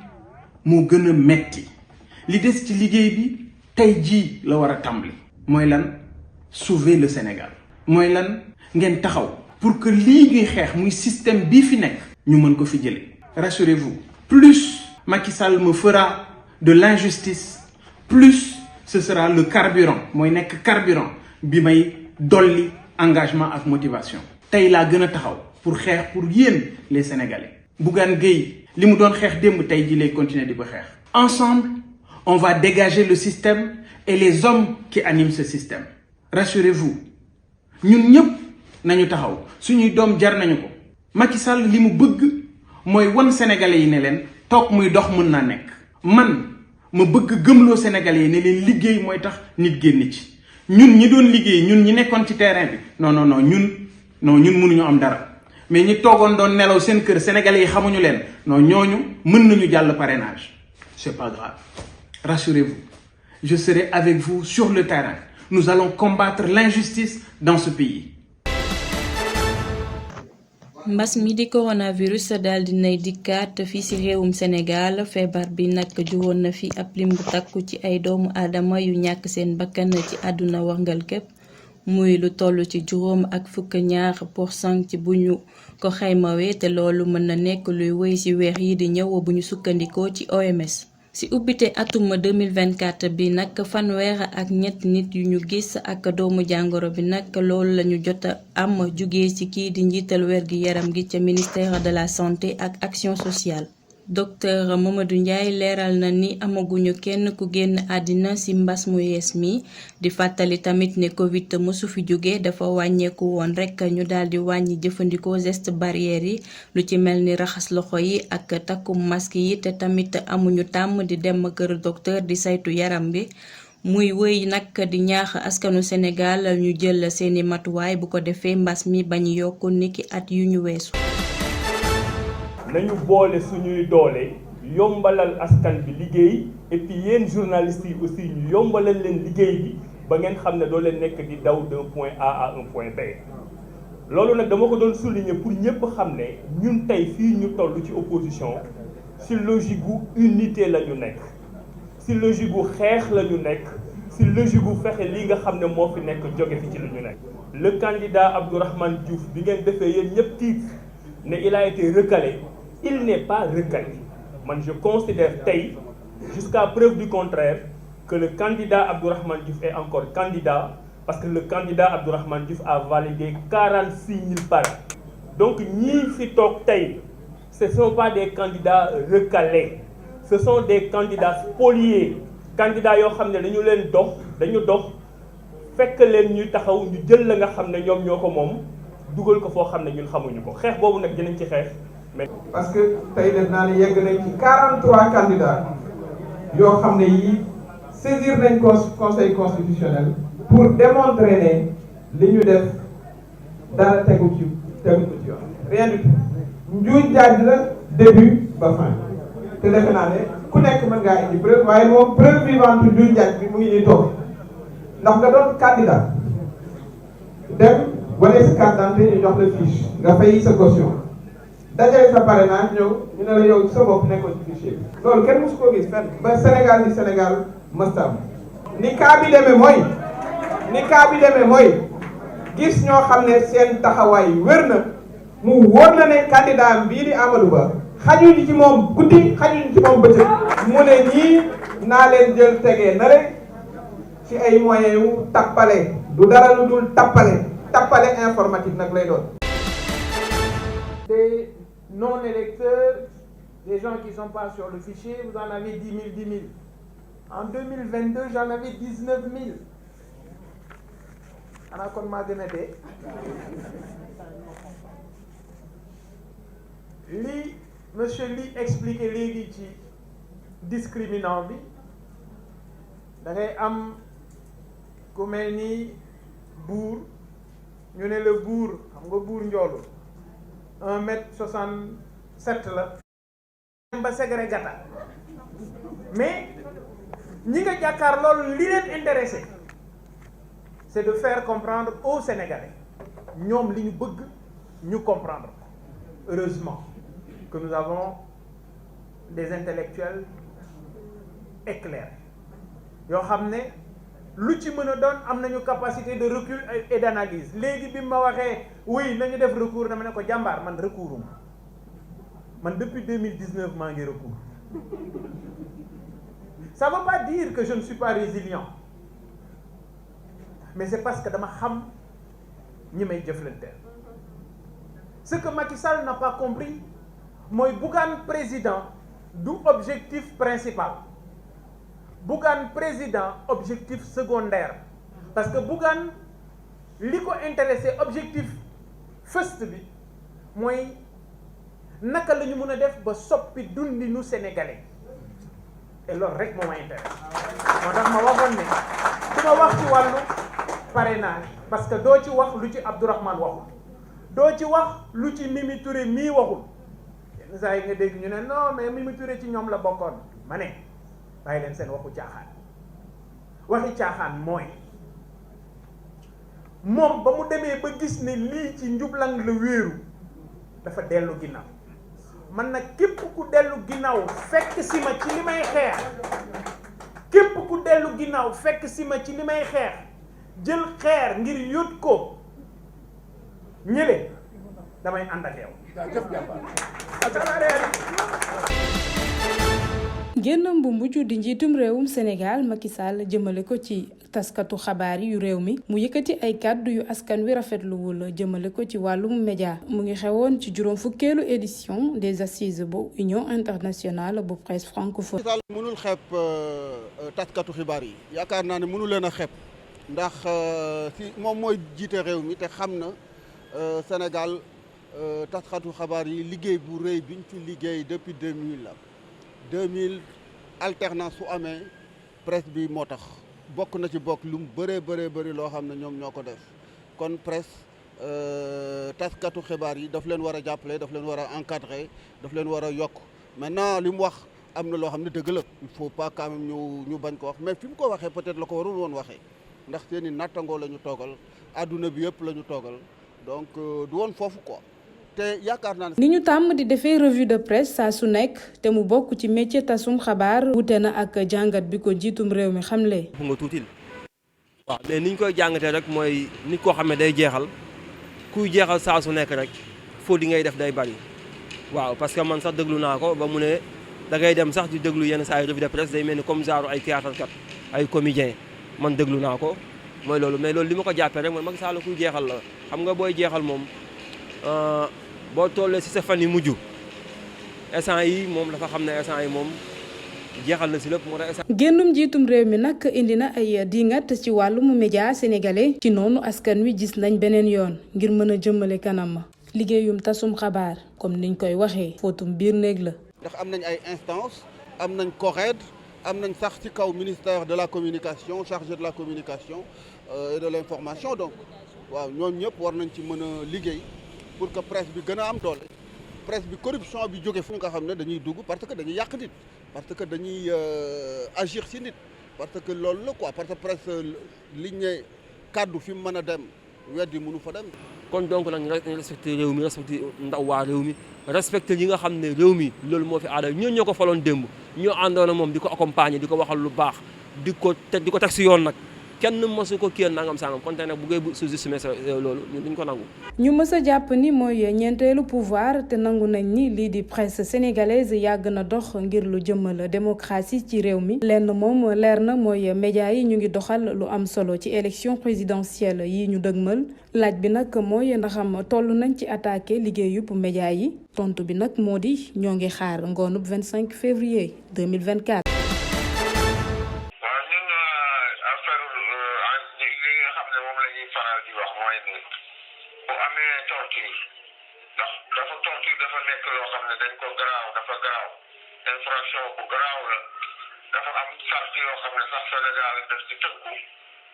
moo gën a metti li des ci liggéey bi tey jii la war a tàmbali mooy lan sauver le Sénégal mooy lan ngeen taxaw pour que lii ñuy xeex muy système bii fi nekk ñu mën ko fi jëlee rassurez-vous plus Macky Sall me fera de l'injustice plus ce sera le carburant mooy nekk carburant bi may dolli engagement ak motivation tey laa gën a taxaw pour xeex pour yéen les Sénégalais Bougane Gueye li mu doon xeex démb tey ji lay continuer di ko xeex ensemble on va dégager le système et les hommes qui animent ce système rassurez-vous ñun ñëpp nañu taxaw suñuy doom jar nañu ko Macky Sall li mu bëgg mooy wan Sénégalais yi ne leen toog muy dox mën naa nekk man ma bëgg gëmloo Sénégalais yi ne leen liggéey mooy tax nit génn ci ñun ñi doon liggéey ñun ñi nekkoon ci terrain bi non ñun mënuñu am dara mais ñi toogoon doon nelaw seen kër Sénégalais yi xamuñu leen non ñooñu mën nañu jàll parrainage c'est pas grave rassurez-vous je serai avec vous sur le terrain nous allons combattre l'injustice dans ce pays. mbas mi di coronavirus daal dinay dikkaat fii ci réewum Sénégal feebar bi nag juwoon na fi ab lim bu takku ci ay doomu aadama yu ñàkk seen bakkan ci àdduna warngal képp muy lu toll ci 2% ci bu ñu ko xaymawee te loolu mën na nekk luy wéy ci weer yi di ñëw bu ñu sukkandikoo ci OMS. ci ubbite atum 2024 bi nag fanweer ak ñett nit yu ñu gis ak doomu jàngoro bi nag loolu lañu jot a am jugee ci kii di njiital wérgi yaram gi ca ministère de la santé ak action sociale. docteur Mamadou Ndiaye leeral na ni amaguñu kenn ku génn àddina ci mbas mu yees mi di fàttali tamit ne Covid mësu fi jóge dafa wàññeeku woon rekk ñu daldi wàññi jëfandikoo geste barrière yi lu ci mel ni raxas loxo yi ak takkum masque yi te tamit amuñu tàmm di dem kër docteur di saytu yaram bi muy wéy nag di ñaax askanu Sénégal ñu jël seeni matuwaay bu ko defee mbas mi bañ yokk niki at yu ñu weesu. nañu boole suñuy doole yombalal askan bi liggéey et puis yéen journalistes yi aussi ñu yombalal leen liggéey bi ba ngeen xam ne doo leen nekk di daw d'un point A à un point B. loolu nag dama ko doon souligner pour ñëpp xam ne ñun tey fii ñu toll ci opposition ci logique gu unité la ñu nekk ci logique gu xeex la ñu nekk ci logique gu fexe lii nga xam ne moo fi nekk jóge fi ci lu ñu nekk. le candidat Abdourahmane Diouf bi ngeen defee yéen ñëpp tiit ne il a été recalé. Il n'est pas recalé. Moi, je considère jusqu'à preuve du contraire que le candidat Abdourahmane Diouf est encore candidat parce que le candidat Abdourahmane Diouf a validé 46 000 parrains. Donc, ni fi tok tay, ce ne sont pas des candidats recalés. Ce sont des candidats spoliés. Candidats yo xamné dañu leen dox fekk leen ñu taxaw ñu jël la nga xamné ñom ñoko mom dugal ko fo xamné ñun xamuñu ko. Xex bobu nak dinañ ci xex. parce que tey def naa ne yegg nañ ci 43 candidats yoo xam ne yii saisir nañ conseil constitutionnel pour démontrer ne li ñu def dara tegu ci yoon rien du tout njuuj njaaj la début ba fin te defe naa ne ku nekk mën ngaa indi preuve waaye moom preuve vivante njuuj njaaj bi mu ngi ñuy toog ndax nga doon candidat dem wane sa carte d'identité ñu jox la fiche nga fay sa caution dajale sa parrainage ñëw ñu ne la yow sa bopp nekkoon ci fichier bi loolu kenn mosu koo gis fenn ba Sénégal di Sénégal mëstam ni cas bi demee mooy gis ñoo xam ne seen taxawaay wér na mu wóor na ne candidat am bii di Amadou Ba xajuñu ci moom guddi xajuñu ci moom bëccëg mu ne ñii naa leen jël tegee na rek ci ay moyens yu tappale du dara lu dul tappale informatique nag lay doon. Des non-électeurs, des gens qui ne sont pas sur le fichier, vous en avez 10 000. En 2022, j'en avais 19 000. Ana kon maa gën a dee. Lii monsieur Ly expliqué léegi ci discriminant bi da ngay am ku mel ni buur ñu ne la buur xam nga buur njoolu 1m67 la ba segre gata mais ñi nga jàkkaar loolu li leen intéressé c'est de faire comprendre aux Sénégalais ñoom li ñu bëgg ñu comprendre. Heureusement que nous avons des intellectuels éclairés yoo xam ne lu ci mën a doon am nañu capacité de recul et d'analyse léegi bi ma waxee oui nañu def recours dama ne ko jàmbaar man recours man depuis 2019 maa ngi recours ça veut pas dire que je ne suis pas résilient mais c'est parce que dama xam ñi may jëflanteel. Ce que Macky Sall n'a pas compris mooy Bougane président du objectif principal Bougane président objectif secondaire parce que Bougane li ko intéressé objectif first bi mooy naka la ñu mën a def ba soppi dundinu sénégalais et loolu rek moo ma intéressé moo tax ma waxoon ne su ma wax ci wàllu parrainage parce que doo ci wax lu ci Abdourahmane waxul doo ci wax lu ci Mimi Touré mii waxul yenn saa yi nga dégg ñu ne non mais Mimi Touré ci ñoom la bokkoon ma ne bàyyi leen seen waxu caaxaan waxi caaxaan mooy moom ba mu demee ba gis ne lii ci njublang la wéeru dafa dellu ginnaaw man nag képp ku dellu ginnaaw fekk si ma ci li may xeex képp ku dellu ginnaaw fekk si ma ci li may xeex jël xeer ngir yót ko ñële damay ànd ak yow. génnam bu mujj di njiitum réewum Sénégal Macky Sall jëmale ko ci taskatu xabaar yu réew mi mu yëkkati ay kàddu yu askan wi rafetluwul jëmale ko ci wàllum média mu ngi xewoon ci juróom fukkeelu édition des assises bu Union internationale bu presse francophone. Macky Sall mënul xeeb taskatu xibaar yi yaakaar naa ne mënu leen a xeeb ndax si moom mooy jiite réew mi te xam na Sénégal taskatu xabaar yi liggéey bu rëy biñ fi liggéey depuis 2000 la 2000 alternance su amee presse bi moo tax bokk na ci bokk lu mu bëree loo xam ne ñoom ñoo ko def kon presse taskatu xibaar yi daf leen war a jàppale daf leen war a encadrer daf leen war a yokk maintenant li mu wax am na loo xam ne dëgg la il faut pas quand même ñu bañ ko wax mais fi mu ko waxee peut-être la ko warul woon waxee ndax seeni nattangoo la ñu toogal adduna bi yëpp la ñu toogal donc du woon foofu quoi. te yaakaar naa ne ni ñu tàmm di defee revue de presse saa su nekk te mu bokk ci métier tasum xabaar wute na ak jàngat bi ko jiitum réew mi xamle. fu nga tuutil waaw mais ni ñu koy jàngatee rek mooy nit koo xam ne day jeexal kuy jeexal saa su nekk rek foo di ngay def day bari waaw parce que man sax déglu naa ko ba mu ne da ngay dem sax di déglu yenn saa yi revue de presse day mel ni comme genre ay théâtre kat ay comédien man déglu naa ko mooy loolu mais loolu li ma ko jàppee rek mooy Macky Sall kuy jeexal la xam nga booy jeexal moom. boo tollee ci sa fan yi mujj instant yi moom dafa xam ne instant yi moom jeexal na ci lépp moo tax. génnum jiitum réew mi nag indi na ay dingat ci wàllum média sénégalais ci noonu askan wi gis nañ beneen yoon ngir mën a jëmmale kanam liggéeyum tasum xabaar comme niñ koy waxee fóotum biir néeg la. ndax am nañ ay instance am nañ CORED am nañ sax ci kaw ministère de la communication chargé de la communication et de l'information donc waaw ñoom ñëpp war nañ ci mën a liggéey pour que presse bi gën a am doole presse bi corruption bi jóge fu nga xam ne dañuy dugg parce que dañuy yàq nit parce que dañuy agir ci nit parce que loolu la quoi parce que presse liñ ne kàddu fi mu mën a dem weddi mënu fa dem. kon donc nag ñu respecté réew mi respecté ndaw waa réew mi respecté ñi nga xam ne réew mi loolu moo fi aada ñoo ko faloon démb ñoo àndoon ak moom di ko accompagner di ko waxal lu baax di ko teg si yoon nag kenn mosu ko kii nangam sangam kon tey nag bu ngay sous-estimer loolu ñun duñ ko nangu. ñu mës a jàpp ni mooy ñeenteelu pouvoir te nangu nañ ni lii di presse sénégalaise yàgg na dox ngir lu jëmmal démocratie ci réew mi lenn moom leer na mooy média yi ñu ngi doxal lu am solo ci élection présidentielle yi ñu dëgmal laaj bi nag mooy ndaxam toll nañ ci attaqué liggéeyub média yi tontu bi nag moo di ñoo ngi xaar ngoonub 25 février 2024. infraction bu garaaw la dafa am sart yoo xam ne sax Sénégal daf ci tënku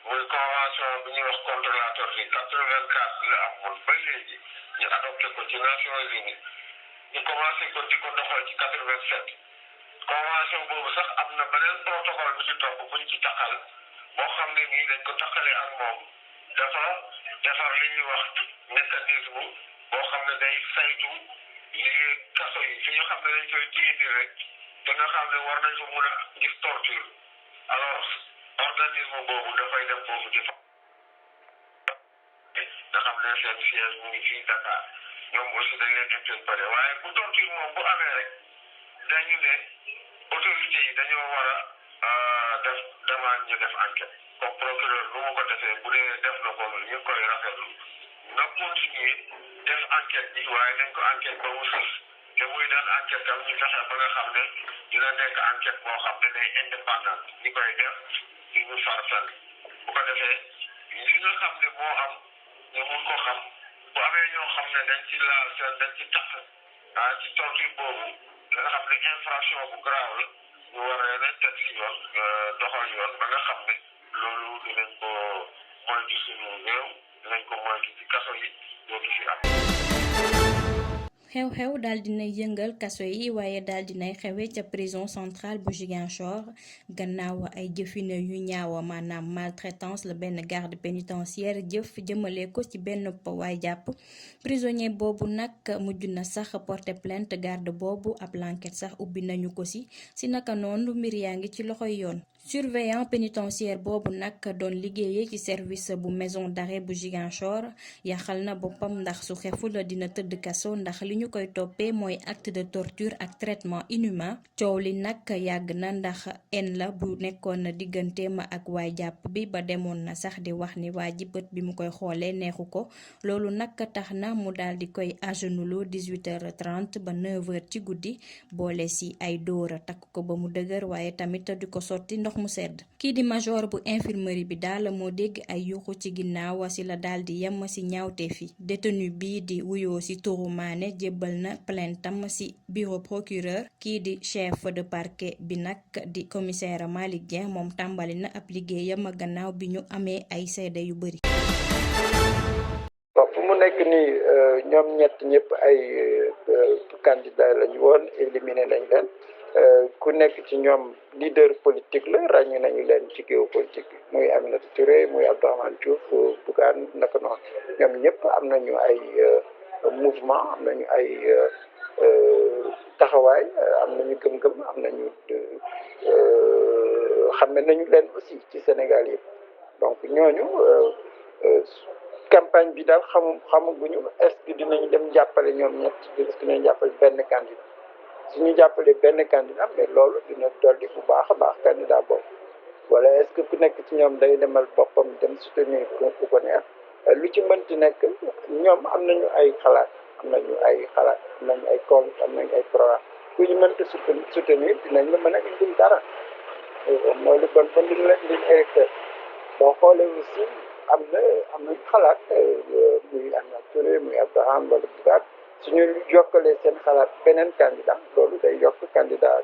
muy convention bi ñuy wax contre la torture 84 la amoon ba léegi ñu adopté ko ci Nations Unies ñu commencé ko di ko doxal ci 87 convention boobu sax am na beneen protocole bi ci topp buñ ci taxal boo xam ne nii dañ ko taxalee ak moom dafa defar li ñuy wax mécanisme boo xam ne day saytu li kaso yi fi ñu xam ne dañ koy téye rek te nga xam ne war nañ fa mun a gis torture alors organisme boobu dafay dem foofu di fa nga xam ne seen siège mu ngi fii Dakar ñoom aussi dañ leen interpellé waaye bu torture moom bu amee rek dañu ne autorité yi dañoo war a def demande ñu def enquête comme procureur nu mu ko defee bu dee def na ko ñu ngi koy rafetlu na continuer def enquête bi waaye nañ ko enquête ba mu sës te muy daan enquête tam ñu fexe ba nga xam ne dina nekk enquête boo xam ne day indépendant ñi koy def di ñu far fenn bu ko defee li nga xam ne moo am ñu mun ko xam bu amee ñoo xam ne dañ ci laal seen dañ ci tax ci torture boobu la nga xam ne infraction bu garaaw la ñu war a leen teg si yoon doxal yoon ba nga xam ne loolu dinañ ko moytu suñu réew dinañ ko moytu ci kaso yi dootu fi am. xew-xew daal dinay yëngal kaso yi waaye daal dinay xewe ca prison centrale bu Ziguinchor gannaaw ay jëfine yu ñaawa maanaam maltraitance la benn garde pénitentiaire jëf jëmale ko ci benn waay jàpp prisonnier boobu nag mujj na sax porter plainte garde boobu ab l'enquête sax ubbi nañu ko si naka noonu mbir yaa ngi ci loxoy yoon. surveillant pénitentiaire boobu nag doon liggéeyee ci service bu maison d'arrêt bu Ziguinchor yaxal na boppam ndax su xeful dina tëdd kaso ndax li ñu koy toppee mooy acte de torture ak traitement inhumain coow li nag yàgg na ndax en la bu nekkoon digganteem ak waay jàpp bi ba demoon na sax di wax ni waa ji bët bi mu koy xoolee neexu ko loolu nag tax na mu daal di koy agenoulo 18h30 ba 9h ci guddi boole si ay dóora takk ko ba mu dëgër waaye tamit di ko sotti ndox mu sedd kii di major bu infirmerie bi daal moo dégg ay yuuxu ci ginnaaw si la daal di yem si ñaawte fi détenu bii di wuyoo si turu Mané jébbal na plaintam si bureau procureur kii di chef de parquet bi nag di commissaire Malick Dieng moom tàmbali na ab liggéeyam gannaaw bi ñu amee ay seede yu bëri. fu mu nekk nii ñoom ñett ñëpp ay candidat lañu woon éliminé nañ leen ku nekk ci ñoom leader politique la ràññu nañu leen ci géopolitique bi muy Aminata Touré muy Abdourahmane Diouf Bougane naka noonu ñoom ñëpp am nañu ay mouvement am nañu ay taxawaay am nañu gëm-gëm am nañu xamme nañu leen aussi ci Sénégal yëpp donc ñooñu campagne bi daal xamaguñu est-ce que dinañu dem jàppale ñoom ñett est-ce que dinañu jàppale benn candidat suñu jàppale benn candidat mais loolu dina dolli bu baax a baax candidat boobu wala est-ce que ku nekk ci ñoom day demal boppam dem soutenir ku ko neex lu ci mënti nekk ñoom am nañu ay xalaat am nañu ay compte am nañu ay programme ku ñu mënta soutenir dinañ la mën a indil dara mooy li kon kon liñ électeur boo xoolee aussi am nañu xalaat muy Aminata Touré muy Abdourahmane wala Bougane suñu jokkalee seen xalaat beneen candidat loolu day yokk candidat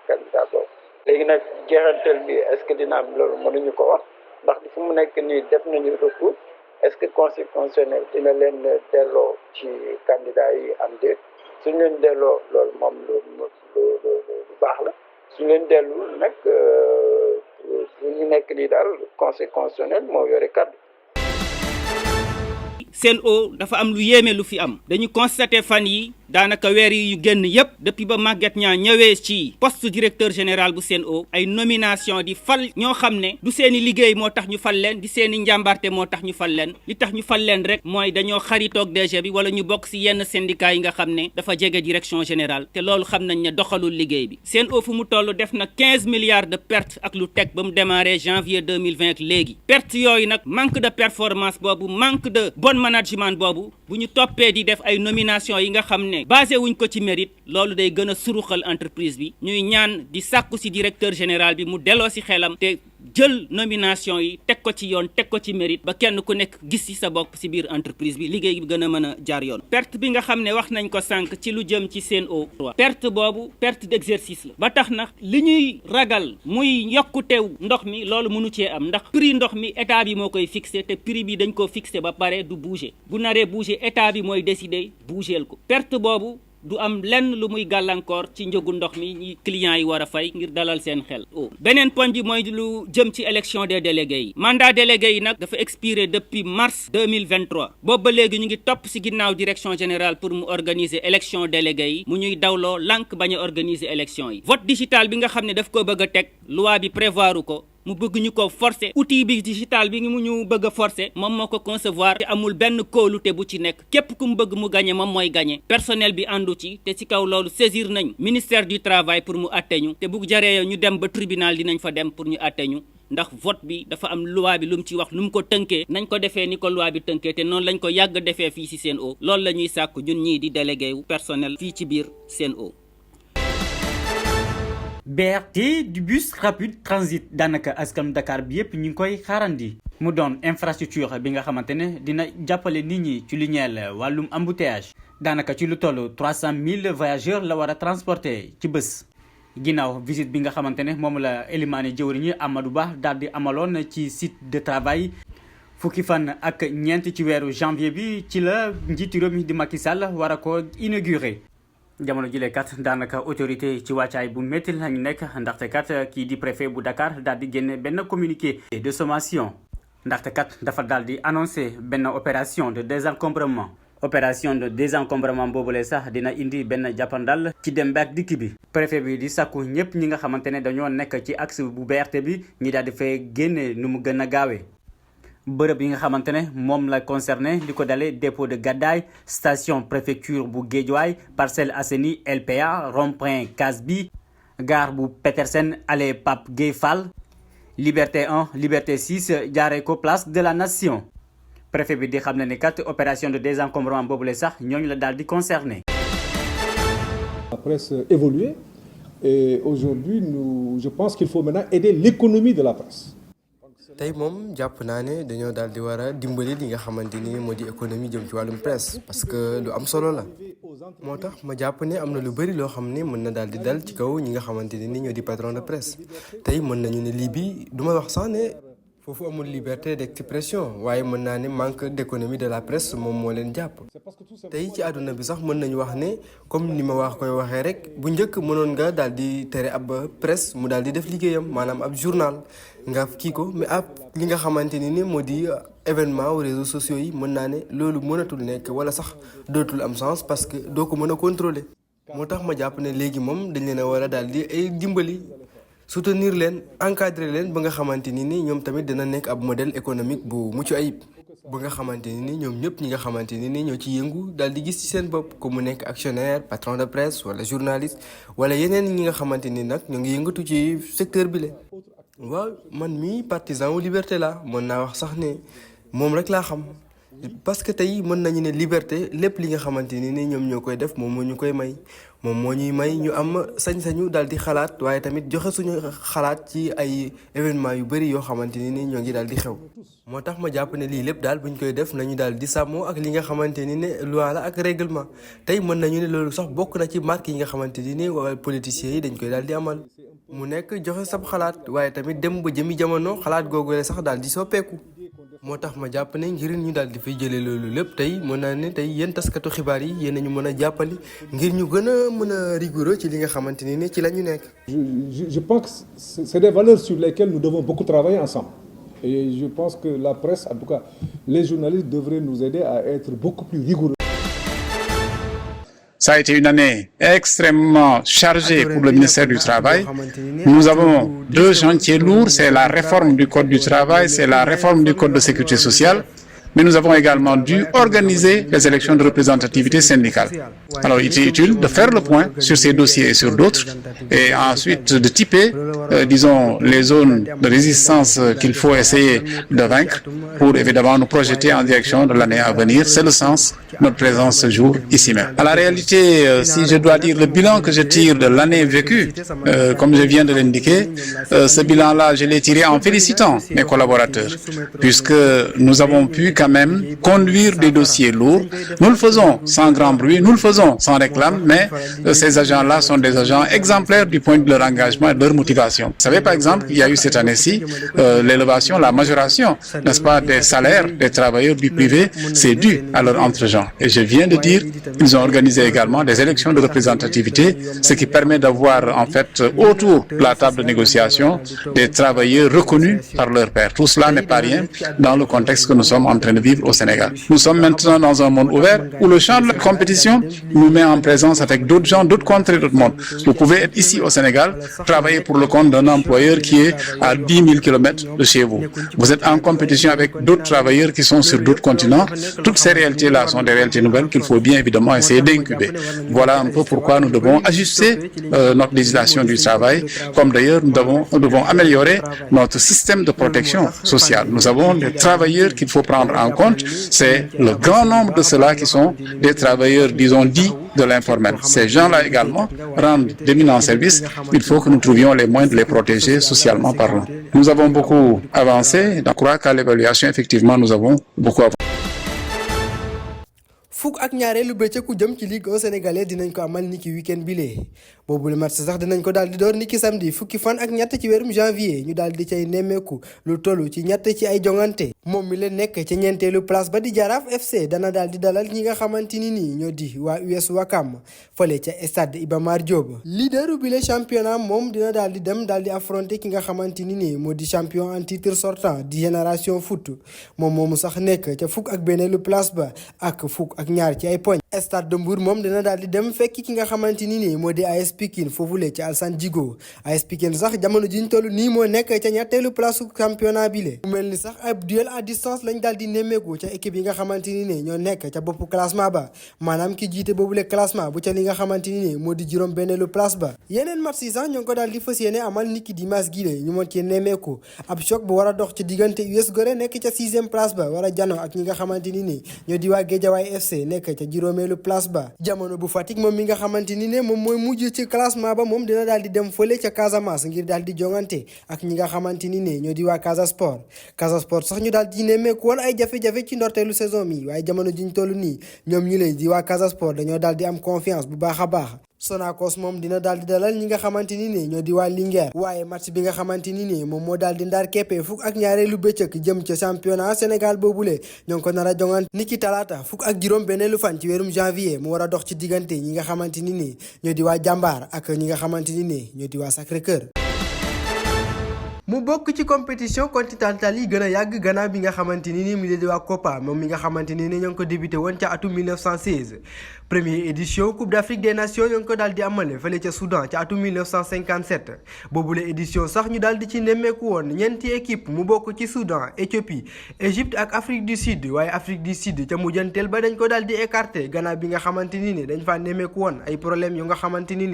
boobu léegi nag jeexantal bi est-ce que dina am loolu mënuñu ko wax ndax fu mu nekk nii def nañu recours est-ce que conseil constitutionnel dina leen delloo ci candidat yi am déet suñ leen delloo loolu moom lu baax la suñ leen dellu nag ñu nekk nii daal conseil constitutionnel moo yore kàddu. Sen'Eau dafa am lu yéeme lu fi am dañu constaté fan yi daanaka weer yi yu génn yépp depuis ba Maguette Niang ñëwee ci poste directeur général bu Sen'Eau ay nomination di fal ñoo xam ne du seeni liggéey moo tax ñu fal leen di seeni njàmbarte moo tax ñu fal leen li tax ñu fal leen rek mooy dañoo xaritoog DG bi wala ñu bokk ci yenn syndicat yi nga xam ne dafa jege direction générale te loolu xam nañ ne doxalul liggéey bi Sen'Eau fu mu toll def na 15 milliards de pertes ak lu teg ba mu démarré janvier 2020 ak léegi perte yooyu nag manque de performance boobu manque de bon management boobu bu ñu toppee di def ay nomination yi nga xam ne basé wuñ ko ci mérite loolu day gën a suruxal entreprise bi ñuy ñaan di sàkku ci directeur général bi mu delloo ci xelam te jël nomination yi teg ko ci yoon teg ko ci mérite ba kenn ku nekk gis ci sa bopp ci biir entreprise bi liggéey bi gën a mën a jaar yoon perte bi nga xam ne wax nañ ko sànq ci lu jëm ci Sen'Eau perte boobu perte d'exercice la ba tax na li ñuy ragal muy yokkutew ndox mi loolu mënu cee am ndax prix ndox mi état bi moo koy fixé te prix bi dañ ko fixé ba pare du bouger bu naree bouger état bi mooy décider bougeel ko perte boobu du am lenn lu muy gàllankoor ci njëgu ndox mi ñi clients yi war a fay ngir dalal seen xel beneen point bi mooy lu jëm ci élection des délégués yi mandat délégués yi nag dafa expiré depuis mars 2023 boobu ba léegi ñu ngi topp ci ginnaaw direction générale pour mu organiser élection délégués yi mu ñuy dawloo lànk bañ a organiser élection yi vote digital bi nga xam ne daf ko bëgg a teg loi bi prévoiru ko mu bëgg ñu ko forcer outil bi digital bi mu ñu bëgg a forcer moom moo ko concevoir te amul benn kóolute bu ci nekk képp ku mu bëgg mu gagné moom mooy gagné personnel bi àndu ci te ci kaw loolu saisir nañ ministère du travail pour mu àtte ñu te bu jaree ñu dem ba tribunal dinañ fa dem pour ñu àtte ñu ndax vote bi dafa am loi bi lu mu ci wax lu mu ko tënkee nañ ko defee ni ko loi bi tënkee te noonu lañ ko yàgg defee fii ci Sen'Eau loolu la ñuy sàkku ñun ñii di délégué wu personnel fii ci biir Sen'Eau. BRT du bus rapide transit daanaka askan Dakar bi yëpp ñu ngi koy xaarandi mu doon infrastructure bi nga xamante ne dina jàppale nit ñi ci lu ñeel wàllum embouteillage daanaka ci lu toll 300 000 voyageurs la war a transporter ci bés. ginnaaw visite bi nga xamante ne moom la Elimane jëwriñ Amadou Ba daal di amaloon ci site de travail fukki fan ak ñeent ci weeru janvier bi ci la njiitu réew mi di Macky Sall war a ko inauguré. jamono jile kat daanaka autorité ci wàccaay bu métti lañu nekk ndaxte kat kii di préfet bu Dakar daal di génne benn communiqué de sommation ndaxte kat dafa daal di annoncé benn opération de désencombrement boobule sax dina indi benn jàppandal ci dem ak dikk bi préfet bi di sàkku ñëpp ñi nga xamante ne dañoo nekk ci axe bu BRT bi ñi daal di fay génne nu mu gën a gaawee bërëb yi nga xamante ne moom la concerné li ko dalee dépôt de Gadaye station préfecture bu Guédiawaye Parcelles Assainies LPA rond-point Case bi gare bu Petersen allée Pape Gueye Fall Liberté 1 Liberté 6 jaaree ko place de la Nation préfet bi di xam ne ni kat opération de désencombrement boobule sax ñooñu la daal di concerné. La presse évolue et aujourd'hui je pense qu'il faut maintenant aider l'économie de la presse. tey moom jàpp naa ne dañoo daal di war a dimbali li nga xamante ni moo di économie jëm ci wàllum presse parce que lu am solo la moo tax ma jàpp ne am na lu bëri loo xam ne mën na daal di dal ci kaw ñi nga xamante ni ñoo di patron de presse tey mën nañu ne lii bi du ma wax sax ne foofu amul liberté d'expression waaye mën naa ne manque d'économie de la presse moom moo leen jàpp tey ci àdduna bi sax mën nañu wax ne comme ni ma wax koy waxee rek bu njëkk mënoon nga daal di tere ab presse mu daal di def liggéeyam maanaam ab journal nga kii ko mais ab li nga xamante ni moo di événement aux réseaux sociaux yi mën naa ne loolu mënatul nekk wala sax dootul am sens parce que doo ko mën a contrôler moo tax ma jàpp ne léegi moom dañ leen a war a daal di ay dimbali soutenir leen encadrer leen ba nga xamante ni ñoom tamit dina nekk ab modèle économique bu mucc ayib ba nga xamante ni ñoom ñëpp ñi nga xamante ni ñoo ci yëngu daal di gis ci seen bopp ko mu nekk actionnaire patron de presse wala journaliste wala yeneen ñi nga xamante ni nag ñoo ngi yëngatu ci secteur bi la waaw man mii partisan wu liberté la mën naa wax sax ne moom rek laa xam parce que tey mën nañu ne liberté lépp li nga xamante ni ñoom ñoo koy def moom moo ñu koy may moom moo ñuy may ñu am sañ-sañu daal di xalaat waaye tamit joxe suñu xalaat ci ay événements yu bëri yoo xamante ni ñoo ngi daal di xew moo tax ma jàpp ne lii lépp daal buñ koy def nañu daal di sàmmoo ak li nga xamante ni ne loi la ak règlement tey mën nañu ne loolu sax bokk na ci marque yi nga xamante ni wala politiciens yi dañ koy daal di amal mu nekk joxe sab xalaat waaye tamit dem ba jëmi jamono xalaat googu sax daal di soppeeku moo tax ma jàpp ne ngir ñu daal di fay jëlee loolu lépp tey mën naa ne tey yéen taskatu xibaar yi yéen ñu mën a jàppali ngir ñu gën a mën a rigoureux ci li nga xamante ni ci la ñu nekk. Je pense que c'est des valeurs sur lesquelles nous devons beaucoup travailler ensemble. Et je pense que la presse, en tout cas les journalistes, devraient nous aider à être beaucoup plus rigoureux. Ça a été une année extrêmement chargée pour le ministère du Travail. Nous avons deux chantiers lourds, c'est la réforme du Code du travail, c'est la réforme du Code de sécurité sociale. Mais nous avons également dû organiser les élections de représentativité syndicale. Alors, il était utile de faire le point sur ces dossiers et sur d'autres, et ensuite de typer, disons, les zones de résistance qu'il faut essayer de vaincre pour évidemment nous projeter en direction de l'année à venir. C'est le sens de notre présence ce jour ici même. À la réalité, si je dois dire le bilan que je tire de l'année vécue, comme je viens de l'indiquer, ce bilan-là, je l'ai tiré en félicitant mes collaborateurs, puisque nous avons pu quand même conduire des dossiers lourds. Nous le faisons sans grand bruit, nous le faisons sans réclame, mais ces agents-là sont des agents exemplaires du point de leur engagement et de leur motivation. Vous savez, par exemple, il y a eu cette année-ci l'élévation, la majoration, n'est-ce pas, des salaires des travailleurs du privé, c'est dû à leur entre-gens. Et je viens de dire, ils ont organisé également des élections de représentativité, ce qui permet d'avoir en fait autour de la table de négociation des travailleurs reconnus par leur père. Tout cela n'est pas rien dans le contexte que nous sommes en train de vivre au Sénégal. Nous sommes maintenant dans un monde ouvert où le champ de la compétition nous met en présence avec d'autres gens, d'autres contrées, d'autres mondes. Vous pouvez être ici au Sénégal, travailler pour le compte d'un employeur qui est à 10 000 km de chez vous. Vous êtes en compétition avec d'autres travailleurs qui sont sur d'autres continents. Toutes ces réalités-là sont des réalités nouvelles qu'il faut bien évidemment essayer d'incuber. Voilà un peu pourquoi nous devons ajuster notre législation du travail, comme d'ailleurs nous devons améliorer notre système de protection sociale. Nous avons des travailleurs qu'il faut prendre en compte, c'est le grand nombre de ceux-là qui sont des travailleurs, disons, dits de l'informel. Ces gens-là également rendent d'éminents services. Il faut que nous trouvions les moyens de les protéger socialement parlant. Nous avons beaucoup avancé. Je crois qu'à l'évaluation, effectivement, nous avons beaucoup avancé. fukk ak ñaareelu bëccëgu jëm ci Ligue 1 sénégalais dinañ ko amal niki week-end bile boobule match sax dinañ ko daal di door niki samedi fukki fan ak ñett ci weerum janvier ñu daal di cay nemmeeku lu toll ci ñett ci ay jongante moom mi leen nekk ca ñeenteelu place ba di Jaraaf FC dana daal di dalal ñi nga xamante ni nii ñoo di waa US Ouakam fële ca stade Iba Mar Diop leaderu bile championnat moom dina daal di dem daal di affronter ki nga xamante ni nii moo di champion en titre sortant di Génération Foot moom moomu sax nekk ca fukk ak benneelu place ba ak fukk ak ñaar ci ay poñ Stade de Mbour moom dina daal di dem fekk ki nga xamante ni nii moo di AS Pikine foofule ci Alassane Djigo AS Pikine sax jamono ji ñu toll nii moo nekk ca ñetteelu place championnat bi le mu mel ni sax ab duel à distance lañ daal di nemmeeku ca équipe yi nga xamante ni nii ñoo nekk ca boppu classement ba maanaam ki jiite boobule classement bu ca li nga xamante ni nii moo di juróom benneelu place ba yeneen match yi sax ñoo ngi ko daal di fas yéene amal niki dimanche gi le ñu mën cee nemmeeku ab choc bu war a dox ci diggante US Gorée nekk ca 6e place ba war a jano ak ñi nga xamante ni nii ñoo di waa Guédiawaye FC nekk ca juróomeelu place ba jamono bu Fatick moom mi nga xamante ni ne moom mooy mujj ci classement ba moom dina daal di dem fële ca Casamance ngir daal di jongante ak ñi nga xamante ni ne ñoo di waa Casa Sport sax ñu daal di nemmeeku woon ay jafe-jafe ci ndorteelu saison mi waaye jamono jiñ toll nii ñoom ñi lay di waa Casa Sport dañoo daal di am confiance bu baax a baax Sonacos moom dina daal di dalal ñi nga xamante ni ne ñoo di waa Linguère waaye match bi nga xamante ni ne moom moo daal di ndaar keppe fukk ak ñaareelu bëccëg jëm ca championnat Sénégal boobule ñoo ngi ko nar a jongante niki talaata fukk ak juróom benneelu fan ci weerum janvier mu war a dox ci diggante ñi nga xamante ni ne ñoo di waa Jàmbaar ak ñi nga xamante ni ne ñoo di waa Sacré-Cœur mu bokk ci compétition continentale yi gën a yàgg gannaaw bi nga xamante ni mu di waa Copa moom mi nga xamante ni ñoo ngi ko débuté woon ca atum 1916 première édition Coupe d'Afrique des Nations ñoo ngi ko daal di amale fële ca Soudan ca atum 1957 boobule édition sax ñu daal di ci nemmeeku woon ñeenti équipe mu bokk ci Soudan Éthiopie Égypte ak Afrique du Sud waaye Afrique du Sud ca mujjanteel ba dañ ko daal di écarté gannaaw bi nga xamante ni dañ faa nemmeeku woon ay problème yu nga xamante ni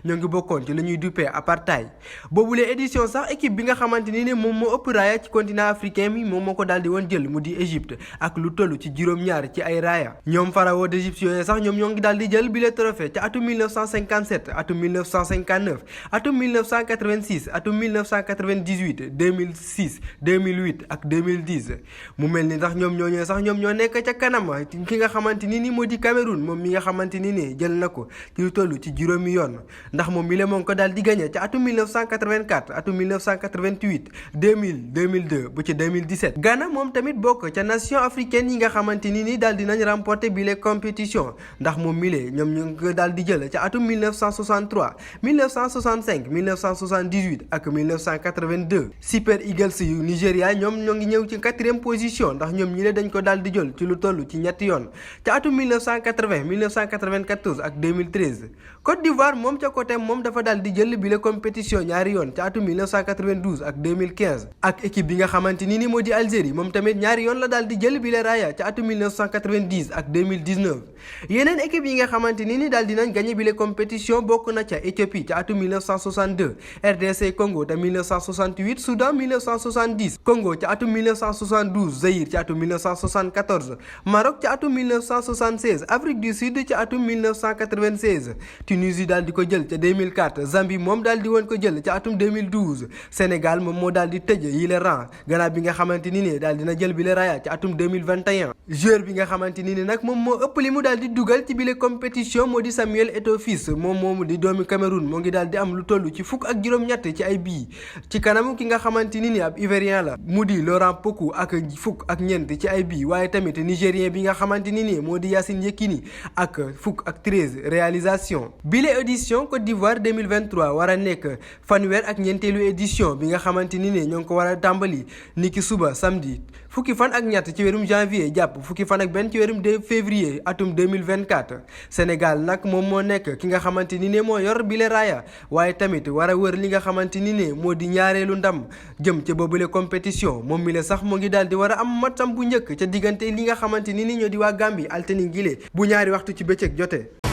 ñoo ngi bokkoon ci la ñuy duppee apartheid boobule édition sax équipe bi nga xamante ni moom moo ëpp raaya ci continent africain mi moom moo ko daal di woon jël mu di Égypte ak lu toll ci juróom-ñaar ci ay raaya. ñoom pharaon d'Égypte yooyu sax ñoom ñoo ngi daal di jël bile trophée ca atum 1957 atum 1959 atum 1986 atum 1998 2006 2008 ak 2010 mu mel ni sax ñoom ñooñu sax ñoom ñoo nekk ca kanam ki nga xamante ni moo di Cameroun moom mi nga xamante ni jël na ko ci lu toll ci juróomi yoon ndax moom mi la moo ngi ko daal di gagné ca atum 1984 atum 1988 2000 2002 ba ci 2017. Ghana moom tamit bokk ca nation africaine yi nga xamante ni daal dinañ remporter bi les compétitions ndax moom mi le ñoom ñu ngi ko daal di jël ca atum 1963 1965 1978 ak 1982. Super Eagles yu Nigéria ñoom ñoo ngi ñëw ci 4e position ndax ñoom ñi le dañ ko daal di jël ci lu toll ci ñetti yoon ca atum 1980 1994 ak 2013. Côte d'Ivoire moom ca côté moom dafa daal di jël bi la compétition ñaari yoon ca atum 1992 ak 2015 ak équipe bi nga xamante ni moo di Algérie moom tamit ñaari yoon la daal di jël bi la raaya ca atum 1990 ak 2019. yeneen équipe yi nga xamante ni daal dinañ gagné bi la compétition bokk na ca Éthiopie ca atum 1962 RDC Congo ca 1968 Soudan 1970 Congo ca atum 1972 Zaïre ca atum 1974 Maroc ca atum 1976 Afrique du Sud ca atum 1996 Tunisie daal di ko jël ca 2004 Zambie moom daal di woon ko jël ca atum 2012 Sénégal moom moo daal di tëj yi le rang gannaaw bi nga xamante ni daal dina jël bi le raaya ca atum 2021 joueur bi nga xamante ni nag moom moo ëpp li mu daal di dugal ci bile compétition moo di Samuel Eto'o Fils moom moomu di doomi Cameroun moo ngi daal di am lu toll ci fukk ak juróom-ñett ci ay bii ci kanamu ki nga xamante ni ab Ivoirien la mu di Laurent Pokou ak fukk ak ñeent ci ay bii waaye tamit Nigérien bi nga xamante ni moo di Yacine Yekini ak fukk ak 13 réalisation bile édition Côte d'Ivoire 2023 war a nekk fanweer ak ñeenteelu édition bi nga xamante ni ñoo ngi ko war a tàmbali niki suba samedi fukki fan ak ñett ci weerum janvier jàpp fukki fan ak benn ci weerum février atum 2024 Sénégal nag moom moo nekk ki nga xamante ni moo yor bile raaya waaye tamit war a wër li nga xamante ni moo di ñaareelu ndam jëm ca boobule compétition moom mi la sax moo ngi daal di war a am matam bu njëkk ca diggante li nga xamante ni ñoo di waa Gambie altine gile bu ñaari waxtu ci bëccëg jotee.